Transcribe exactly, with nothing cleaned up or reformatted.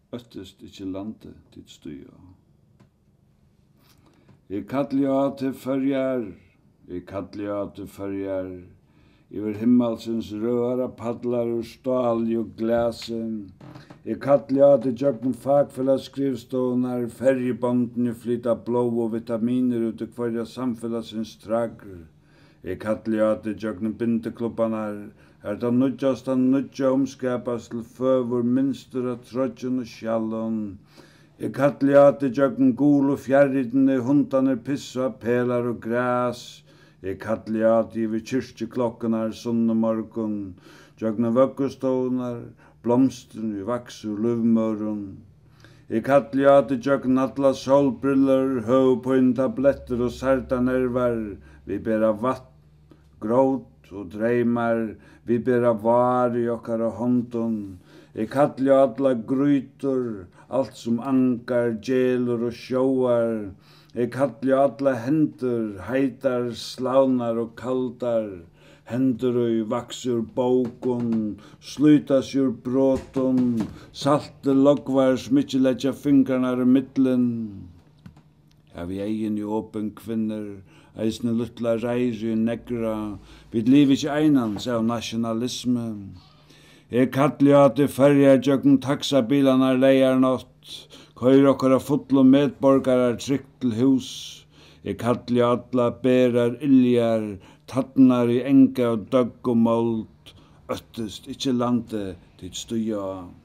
Óttist ikki landið, tit stíga á. Eg kalli á teg, Føroyar, eg kalli á teg, Føroyar, yvir himmalsins røðara pallar úr stáli og glasi. Eg kalli á teg gjøgnum fakfelagsskrivstovurnar, ferjubondini flyta blóð og vitaminir út í hvørja samfelagsins trægr. Eg kalli á teg gjøgnum bindiklubbarnar, har tað nýggjasta nýggja umskapast til føgur mynstur á troyggjum og skjallum. Eg kalli á teg gjøgnum gulu fjarritini, hundarnir pissa á pelar og gras. Eg kalli á teg yvir kirkjuklokkurnar sunnumorgun, gjøgnum vøggustovurnar, blomstrini, ið vaksa úr lívmøðrum. Eg kalli á teg gjøgnum allar sólbrillur, høvuðpínutablettir og særdarnervar. Vit bera vatn, grót og dreymar, vit bera vár í okkara hondum. Eg kalli á allar grýtur, alt sum angar, gelur og sjóvar. Eg kalli á allar hendur, heitar, slavnar og kaldar. Hendur, ið vaksa úr bókum, slíta seg úr brotum, saltir lógvar, sum ikki leggja fingrarnar ímillum. Havið eyguni opin, kvinnur, eisini lítla Reiðrið negra. Vit liva ikki einans av nasjonalismu. Eg kalli á teg, Føroyar, gjøgnum taksabilarnar leygarnátt, koyr okkara fullu medborgarar trygt til hús. Eg kalli á allar berar iljar, tærnar í anga og døgg og mold, óttist ikki landið, tit stíga á.